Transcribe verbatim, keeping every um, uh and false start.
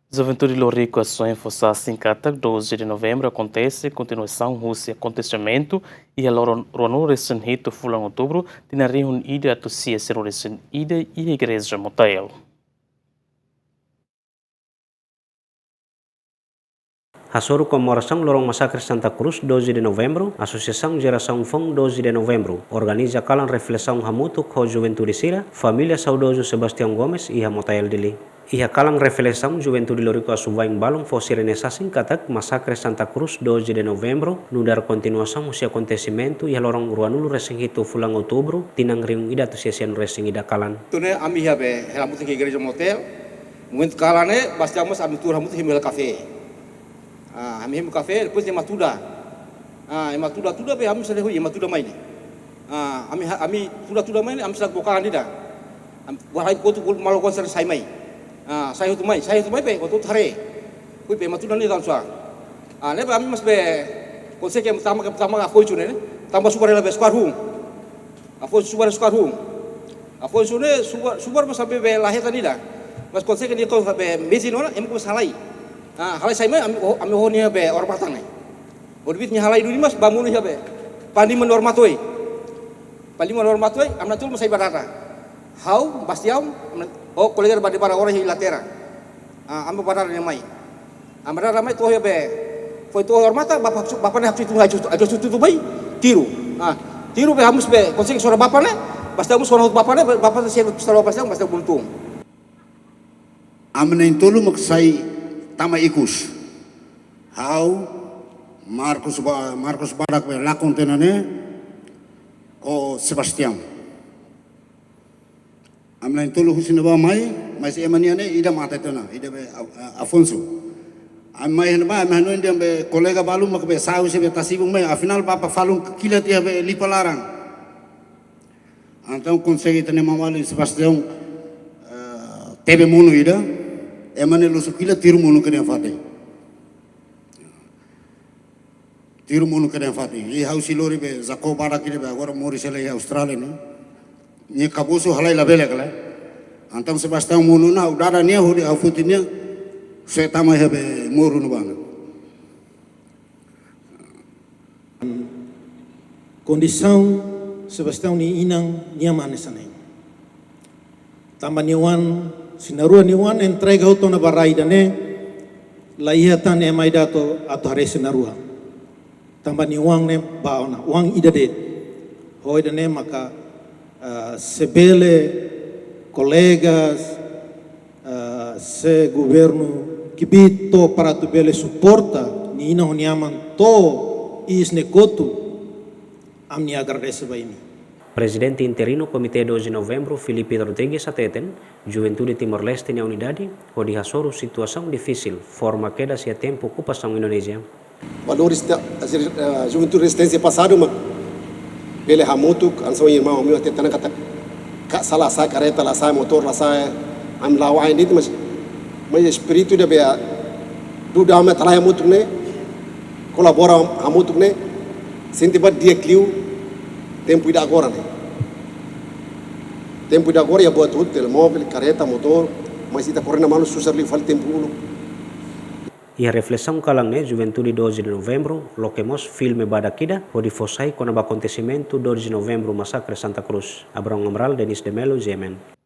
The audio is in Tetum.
Juventude Loriku Assoen fó sasin katak doze de novembru akontese kontinuasaun husi akontesimentu iha loron ruanulu resin hitu fulan outubru, tinan rihun ida atus sia sianulu resin ida iha Igreja Motael. Hasoru komemorasaun loron Masakre Santa Cruz, doze de novembru, Asosiasaun Jerasaun Foun, doze de novembru, organiza kalan reflesaun hamutuk ho juventude sira, família saudozu Sebastião Gomes iha Motael, Dili. Iha kalan reflesaun, Juventude Loriku Assoen balun fó sira-nia sasin katak Masakre Santa Cruz, doze de novembru, nu'udar kontinuasaun husi akontesimentu iha loron ruanulu resin hitu fulan outubru, tinan rihun ida atus sia sianulu resin ida kalan. Entaun ne'e ami iha be hela hamutuk iha Igreja Motael. Momentu kalan ne'e, Sebastião mós ami tuur hamutuk hemu hela kafé. Ah, ami hemu kafé, depois nia ema tuda. Ah, ema tuda, tuda be, ami sira hui, ema tuda mai ne'e. Ah, ami ha-, ami tuda, tuda mai ne'e, ami sira boka ida. Ami, buat lain kotu, kotu malu konser sai mai. Ah, sai hotu mai, sai hotu mai be, kotu hare. Hui be, ema tuda ne'e tan sua. Ah, ne'ebé ami mós be, konsege tama, tama afoinsu ne'e, ne'e. Tama subar hela be, subar hun. Afoinsu subar, subar hun. Afoinsu ne'e subar, subar mós sampai be la hetan ida. Mas konsege nia kau be mesin ona, ema komesa halai. Ah, halai sai mai, ami, oh, ami ho nia be orbatan ne'e. Hodi bit nia halai duni mós ba monu iha be. Panglima nia orbatan. Panglima nia orbatan, ami na'in-tolu mós sai ba dada. Ha'u, Sebastião, ami, oh, kolega ba dada ba oras iha lateral. Ah, ami ba dada ne'e mai. Ami ba dada mai to'o iha be. Foin to'o orbatan, bapa su-, bapa ne'e haksu itu, haksu, haksu itu, itu mai. Tiru. Ah, tiru be ha'u mós be, konsege sona bapa ne'e. Basta ha'u mós sona bapa ne'e, bapa sena pistol bapa sena, basta bunuh tun. Ami na'in-tolu mak sai tama ikus. Ha'u, Marcos Ba-, Marcos badak be lakon tiha ona ne'e, ho Sebastião. Ami na'in-tolu husi ne'ebá mai, mas ema nian ne'e ida mate tiha ona, ida be A-, A-, Afonso. Ami mai ne'ebá, ami hanoin dehan be kolega balu mak be sa'e husi be tasi-ibun mai, afinál bapa falun kilat iha be lipa laran. Entaun konsege ita-nia maun-alin Sebastião, eh, tebe monu ida, ema ne'e lusu kilat tiru monu kedas iha fatin. Tiru monu kedas iha fatin. I ha'u sei lori be Jacob badak ida be agora moris hela iha Austrália ne'e. Nia kabusu halai labele kala. Entaun Sebastião monu ona, ha'u dada nia hodi ha'u foti nia. Sei tama iha be moru no bana. Kondisaun Sebastião nia inan nian mak hanesan ne'e. Tanba nia oan, sira na'in-rua nia oan entrega hotu ona ba rai ida-ne'e, la iha tan ema ida atu, atu haree sira na'in-rua. Tanba nia oan ne'e ba ona, oan ida de'it. Ho ida-ne'e maka, ah, se bele, kolegas, ah, se governu kbiit to'o para atu bele suporta nia inan ho nia aman to'o iis ne'e kotu, ami agradese ba imi. Prezidente interinu Komité doze Novembru, Filipe Rodrigues, hateten, juventude Timor-Leste nia unidade hodi hasoru situasaun difisil, forma kedas iha tempu okupasaun Indonézia. Valores da, eh, juventude rezisténsia pasadu mak bele hamutuk, hanesan irmaun ami hateten katak, ka-, sala la sa'e, karreta la sa'e, motór la sa'e, ami la'o ain de'it, mas, mas espíritu ida be, ah, duda ami atu halai hamutuk ne'e, kolabora hamutuk ne'e, sente ba di'ak liu tempu ida agora ne'e. Tempu ida agora iha buat hotu, telemóvel, karreta, motór, mas ita korrente malu susar liu fali tempu uluk. Iha reflesaun kalan ne'e, Juventude doze de Novembro loke mós filme badak ida hodi fó sai kona-ba akontesimentu doze de Novembro, Masakre Santa Cruz. Abraão Amaral, Denis de Melo, G M N.